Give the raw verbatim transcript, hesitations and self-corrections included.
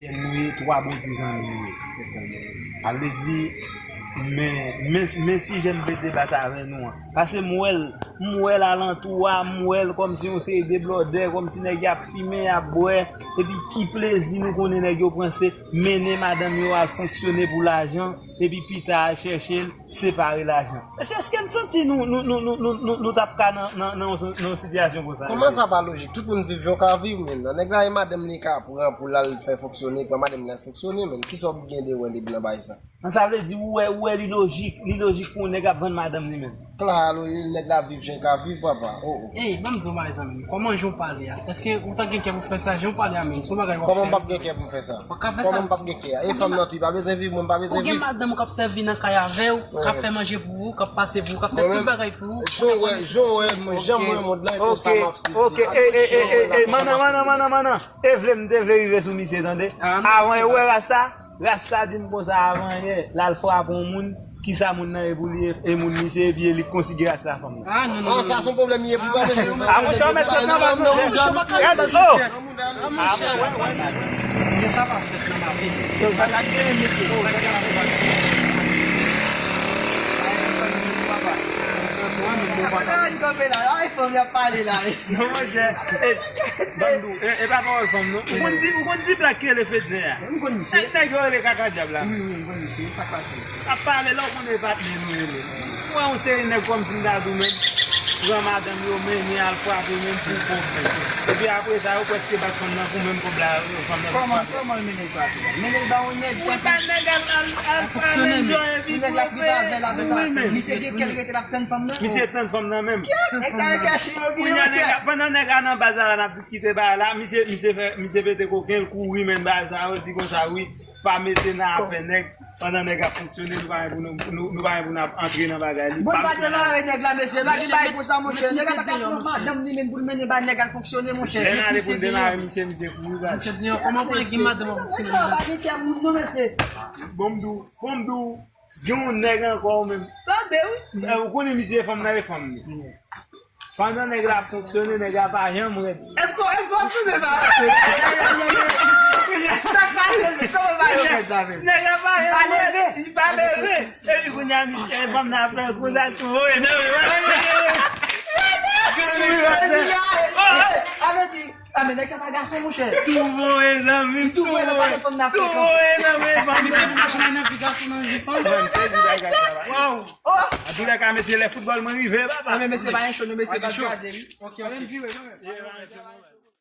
Nou ye twa bon ti zanmi nou ye. Sa vle di, men, men, men sijè m vle debat avè nou an. Paske m wè l, m wè l alantou a, m wè l kòmsi yon seri de blòdè, kòmsi nèg y ap fimen, y ap bwè, epi ki plezi nou konnen nèg yo pran se mennen madanm yo al fonksyone pou lajan, epi pita al chèche l, separe lajan. Èske, èske n santi nou, nou, nou, nou, nou, nou, nou t ap ka nan, nan, nan, yon, nan yon sitiyasyon konsa? Kòman sa pa lojik? Tout moun viv jan w ka viv, men. Nèg la e madanm li ka pran pou l al fè fonksyone, pran madanm li al fonksyone, men. Kisa w gen de wè depi nan bagay sa? An, sa vle di, ou wè, ou wè li lojik, li lojik pou yon nèg ap vann madanm li menm? Kla, alo, e nèg la viv jan l ka viv, papa. Oh, oh. Ey, ban m di w bagay sa menm. Kòman jan w pale a? Èske ou ta gen kè pou fè sa? Jan w pale a menm, se yon bagay w ap fè. Kòman m p ap gen kè pou fè sa? Ou ka fè sa. Kòman m p ap gen kè a? E fanm nan tou, li pa bezwen viv, mwen m pa bezwen viv. Ou gen madanm k ap sèvi nan kay avè w, k ap fè manje pou ou, k ap pase pou ou, k ap fè tout bagay pou ou. Jan w wè, jan w wè, mwen, jan mwen wè mond lan, e konsa m ap swiv li. Ok, ok, ok. E, e, e, e, e, mannan, mannan, mannan, mannan. E vle m te vle rive sou misye, tande. Avan e ou wè rasta? Rasta di m konsa avan yè, l al frape yon moun, kisa moun nan ye pou li, e, e moun misye, epi e li k konsidere rasta fanm nan. Ah, non, non, non, sa se yon pwoblèm li ye pou sa, mesye. Ah, monchè, ou mèt sot nan bal, non, non, non, non, non, non, non. Ah, monchè. Men sa pa fèt nan lavi. Sa k genyen, mesye, sa k genyen nan lavi. Papa, ou konn sa w ap di, papa. Ay, fanm y ap pale la, mesye. Non, monchè. Ban m di w, e, e pa pawòl fanm, non. Ou konn di, ou konn di blak ki rele Fednè a? M konn misye. Nèg, nèg yo rele kaka dyab la. Wi, wi, m konn misye. Pa fasil. Ap pale lè w konnen patnè nou rele. Ou wè yon seri nèg kòmsi m ta di w menm, pran madanm yo, mennen al frape menm pou kòb menm. Epi apre sa, yo prèske bat fanm nan pou menm kòb la, fanm nan. Kòman, kòman l mennen l frape? Mennen l ba yon nèg. Wi, ba nèg al, al, al, al enjoy epi pou yo peye. Wi, men. Misye gen kè l rete l ap tann fanm nan? Misye tann fanm nan menm. Nèg sa yo kache yo. Kounye a, nèg la, pandan nèg la nan baz la, n ap diskite bagay la, misye, misye fè, misye pete koken, l kouri, men bagay sa yo, l di konsa, wi, pa mete nan afè nèg, pandan nèg ap fonksyone, nou pa gen pou nou, nou, nou pa gen pou n ap antre nan bagay li. Bon, pa demare nèg la, mesye, pa gen bagay konsa, monchè. Nèg la pa ka pran madanm li menm pou l mennen bay nèg al fonksyone, monchè. Lè n ale pou n demare misye, misye kouri, baz. Misye di, kòman pou nèg gen madanm ap fonksyone? Nèg sa pa gen kè moun, non, mesye. Bon, m di w, bon, m di w, gen yon nèg ankò ou menm. Tande, wi. Ou konnen misye e fanm nan, e fanm li. Pandan nèg la ap fonksyone, nèg la pa janm rèd. Èske, èske w ap tande sa? Sa k pase, kòman pa yo rèd la menm? Nèg la pa janm rèd. Li pa leve. Epi kounye a, misye, fanm nan ap fè konsa, tou voye nan men. A men nèg sa pa gason, monchè. Tou voye zanmi m, tou voye. Tou voye nan men fanm nan. Misye pou mache nan vi gason nan vi fanm. Waw. Antoulèka, mesye, lè foutbòl mwen rive, papa. Mwen, mesye, pa gen cho, non, mesye, pa kraze, wi. Ok, ok.